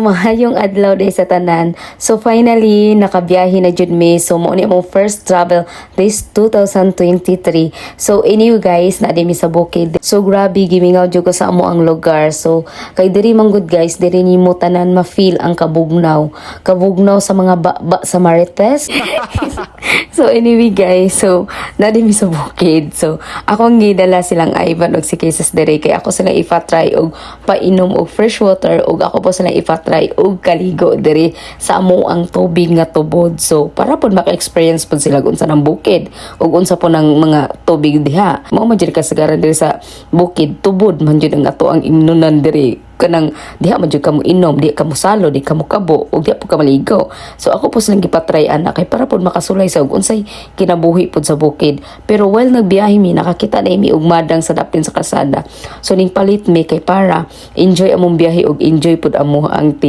So maayong adlaw day sa tanan. So finally nakabiyahe na jud mi. So mao ni among first travel this 2023. So anyway guys, naa mi sa bukid. So grabe, gimingaw jud ko sa amo ang lugar. So kay diri man gud guys, diri nimo tanan ma-feel ang kabugnaw. Kabugnaw sa mga ba sa Marites. So anyway guys, so naa mi sa bukid. So akong gidala silang Ivan og si Cases diri kay ako sila ipa-try og painom og fresh water og ako po sila ipa-try og kaligo diri sa amo ang tubig nga tubod. So para pod maka-experience pod sila unsa ng bukid ug unsa po ng mga tubig diha. Mao man jud kasagaran diri sa bukid, tubod man jud ang ato ang imnunan diri, kanang diha man jud kamo inom, di ka mo salo, di ka mo kabo, ug di po ka maligo. So ako po silang gipatry ana kay para pod makasulay sa og unsay kinabuhi pod sa bukid. Pero while nagbiyahe mi, nakakita na mi og madang sa dapin sa kalsada. So ning palit mi kay para enjoy among biyahe ug enjoy pod amo ang